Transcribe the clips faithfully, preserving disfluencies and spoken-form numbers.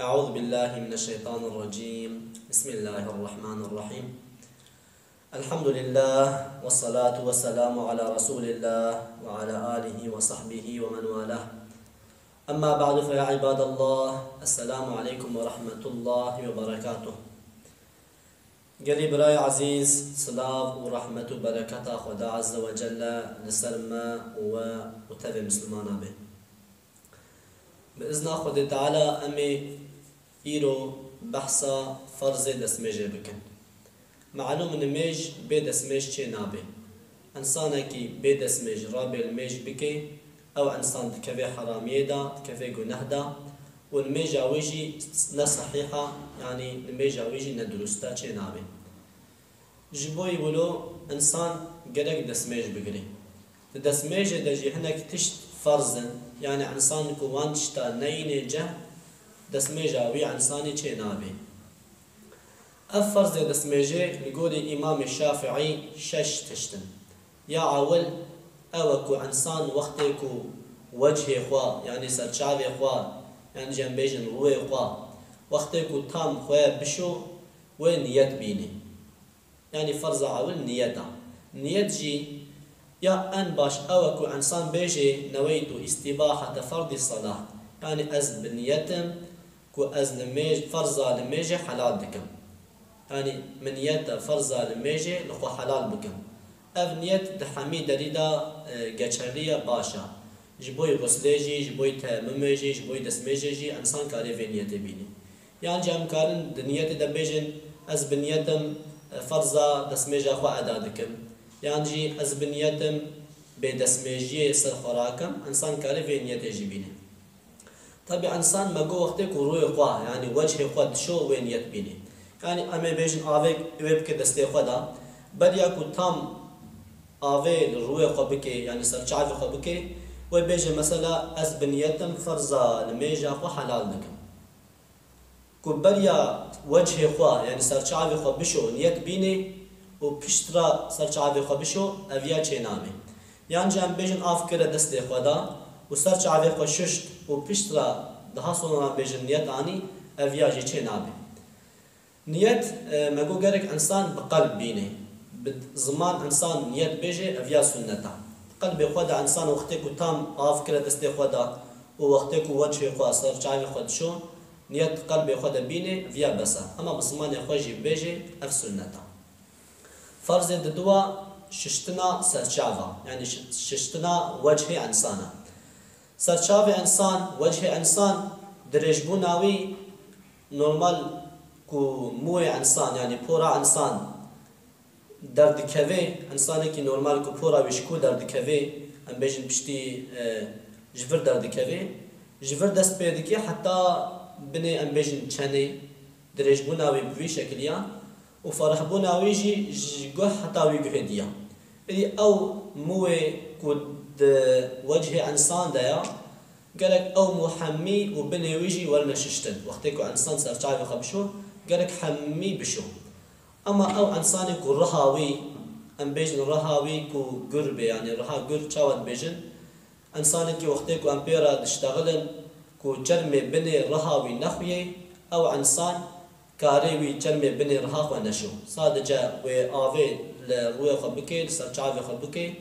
أعوذ بالله من الشيطان الرجيم. بسم الله الرحمن الرحيم. الحمد لله والصلاة والسلام على رسول الله وعلى آله وصحبه ومن والاه. أما بعد، فيا عباد الله، السلام عليكم ورحمة الله وبركاته. Gelî birayê ezîz, silav û rehmet û bereketa Xweda Azze ve Celle li ser me û we û tevê Mislimana be. Bi izna Xwedê Teala em ê îro behsa ferzê destmêjê bikin. Malûm, nimêj bê destmêj çê nabe. Însanekî bê destmêj rabe limêj bike, ew însan dikeve heramiyê de, dikeve guneh de û nimêja wê jî ne sehîh e, yanî nimêja wê jî ne dirust e, çê nabe. Ji bo wilo însan gerek destmêj bigire. Di destmêjê de jî hinek tişt ferz in, yanî însan ku wan tişta neyîne cih, destmêja wî însanî çê nabe. Ev ferzê destmêjê li gorî Îmamê Şafiî şeş tişt in. Ya ewil, ew e ku însan wextê ku wechê xwe, yanî serçavê xwe, yanî jî em bêjin rûyê xwe, wextê ku tam xwe bişo, wê niyet bîne. Yanî ferza ewil niyet e. Niyet jî ya en baş ew e ku însan bêje: "Neweytu îstîbahete ferdî selah." Yanî ez bi niyet im ku ez nimêj, ferza nimêjê helal dikim. Yanî min niyet e ferza nimêjê li xwe helal bikim. Ev niyet di hemî derî de, e, geçerlî ye, baş e. Ji bo yî xuslê jî, ji bo yî teyemumê jî, ji bo yî destmêjê jî însan karê vê niyetê bîne. Yan jî em karin di niyetê de bêjin: "Ez bi niyet im, e, ferza destmêja xwe eda dikim." Yan jî: "Ez bi niyet im bê destmêjiyê ser xwe rakim." Însan karê vê niyetê jî bîne. Tabî însan me got wextê ku rûyê xwe, yanî wechê xwe dişo, wê niyet bîne. Yanî em ê bêjin avê wê bike destê xwe de. Beriya ku tam avê li rûyê xwe bike, yanî serçavê xwe bike, wê bêje mesela: "Ez bi niyet im ferza nimêja xwe helal dikim." Ku beriya wechê xwe, yanî serçavê xwe bişo, niyet bîne û piştre serçavê xwe bişo, ev ya çênabe. Yan jî em bêjin av kire destê xwe de û serçavê xwe şuşt û piştre daha sonra bêjin niyet anî, ev ya jî çênabe. Niyet, e, me got gerek însan bi qelb bîne. Bi ziman însan niyet bêje, ev ya sunnet e. Qelbê xwe de însan wextê ku tam av kire destê xwe de û wextê ku wechê xwe, serçavê xwe dişo, niyet qelbê xwe de bîne, viya bes e. Ema bi zimanê xwe jî bêje, ev sunnet e. Ferzê diduwa şiştina serçava, yanî şi-, şiştina wechê însan e. Serçavê însan, wechê însan, dirêjbûna wî normal ku mûyê însan, yanî pora însan derdikeve, însanekî normal ku pora wî ji ku derdikeve, em bêjin piştî, e, ji vir derdikeve, ji vir dest pê dike heta binê, em bêjin çenê, dirêjbûna wî bi vî şekilî ya û ferihbûna wî jî ji guh heta wî guhê dî ya. Êdî ew mûyê ku di wechê însan de ya, gerek ew mû hemî û binê wî jî werine şiştin. Wextê ku însan serçavê xwe bişo, gerek hemî bişo. Ema ew însanê ku riha wî, em bêjin riha wî ku gur be, yanî riha gur çawa dibêjin? Însanekî wextê ku em pê re diştexilin ku çermê binê riha wî nexuyê, ew însan karê wî çermê binê riha xwe neşo. Sadece wê avê li rûyê xwe bike, li ser çavê xwe bike,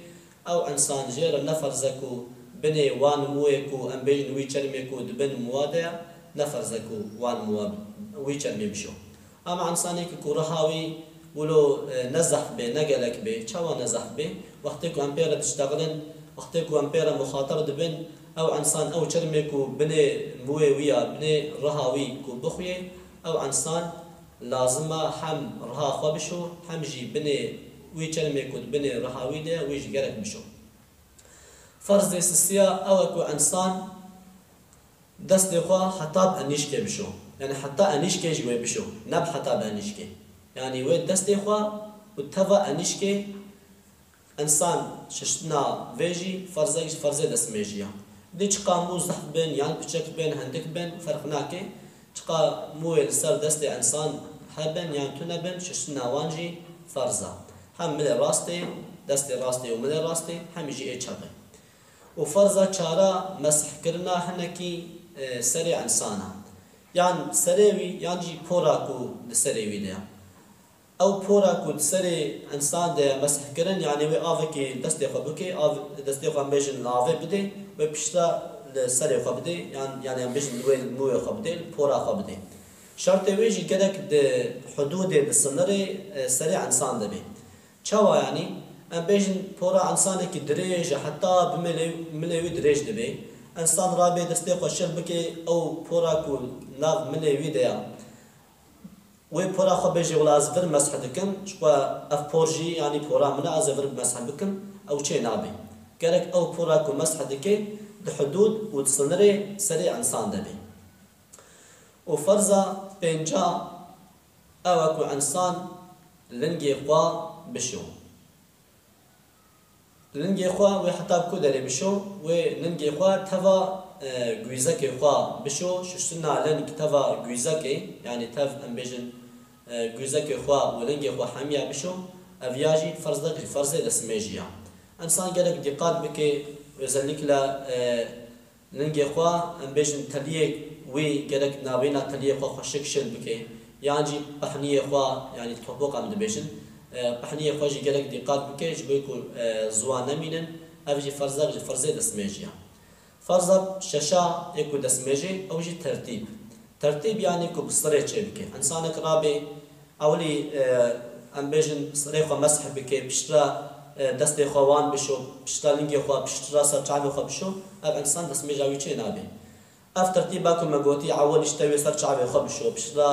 ew însan jê re ne ferz e ku binê wan mûyê ku em bêjin wî çermê ku di bin mûwa de ye, ne ferz e ku wan mûwa wî çermê bişo. Ama însanekî ku riha wî wilo, e, ne zehf bê, ne gelek bê, çawa ne zehf bê? Wextê ku em pê re diştexilin, wextê ku em pê re muxatab dibin, ew însan, ew çermê ku binê mûyê wî ya, binê riha wî ku bixuyê, ew însan lazim e hem riha xwe bişo, hem jî binê wî çermê ku di binê riha wî de ye, wî jî gerek bişo. Ferzê sisiya ew e ku însan destê xwe heta bi enîşkê bişo. Yanî heta enîşkê ji wê bişo. Ne bi heta bi enîşkê. Yanî wê destê xwe û teva enîşkê însan şiştina vê jî ferzek ji ferzê destmêjî ya. Dê çiqa mû zehf bin, yan piçek bin, hindik bin, ferq nake. Çiqa mûyê li ser destê însan hebin yan tune bin, şiştina wan jî ferz e. Hem milê rastê, destê rastê û milê rastê, hem jî ê çepê. Û ferza çara mesihkirina hinekî, e, serê însan e. Yan serê wî, yan jî pora ku di serê wî de ye. Ew pora ku di serê însan de ye mesh kirin, yanî wê avekî destê xwe bike, av, destê xwe em bêjin li avê bide, wê piştre li serê xwe bide, yan, yanî em bêjin li wê li mûyê xwe bide, li pora xwe bide. Şertê wê jî gerek di hudûdê, di sinirê, e, serê însan de be. Çawa yanî? Em bêjin pora însanekî dirêj e, heta bi milê, milê wî dirêj dibe. Însan rabe destê xwe şil bike, ew pora ku nav milê wî de ye, wê pora xwe bêje, wela ez vir mesh dikim, ji xwe ev por jî, yanî pora min e, ez ê vir mesh bikim, ew çê nabe. Gerek ew pora ku mesh dike di hudûd û di sinirê serê însan de be. Û ferza pênca ew e ku însan lingê xwe bişo. Lingê xwe wê heta bi ku derê bişo? Wê lingê xwe teva, e, gwîzekê xwe bişo, şuştina ling teva gwîzekê, yanî tev em bêjin, e, gwîzekê xwe û lingê xwe hemiya bişo, ev ya jî ferzek ji ferzê destmêjî ya. Însan gerek dîqat bike, özellikle, e, lingê xwe, em bêjin teliyê wî gerek navêna teliyê xwe xweşik şil bike, yan jî pehniyê xwe, yanî topuk em dibêjin, e, pehniyê xwe jî gerek dîqat bike, ji bo ku, e, ziwan nemînin, ev jî ferzek ji ferzê destmêjî ya. Ferza şeşa yê ku destmêjê, ew jî tertîb. Tertîb yanî ku bi sirê çêbike. Însanek rabe, ewilî, e, em bêjin sirê xwe mesh bike, piştre, e, destê xwe wan bişo, piştre lingê xwe, piştre ser çavê xwe bişo, ev însan destmêja wî çê nabe. Ev tertîba ku me gotî, ewil îşte wê ser çavê xwe bişo, piştre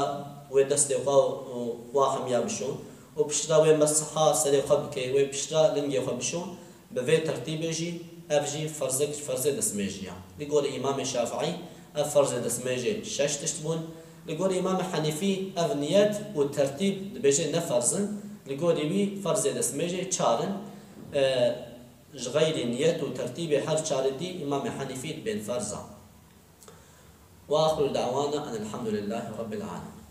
wê destê xwe û wa hemiya bişo û piştre wê mesha serê xwe bike, wê piştre lingê xwe bişo. Bi vê tertîbê jî ev jî ferzek ji ferzê destmêjî ya. Li gorî Îmamê Şafiî ev ferzê destmêjê şeş tişt bûn. Li gorî Îmamê Henîfî ev niyet û tertîb dibêje ne ferz in. Li gorî wî ferzê destmêjê çar in. E, ji xeyrî niyet û tertîbê her çarê dî Îmamê Henîfî dibên ferz a. Wa axiru da'wana enel hamdulillahî rabbil alemin.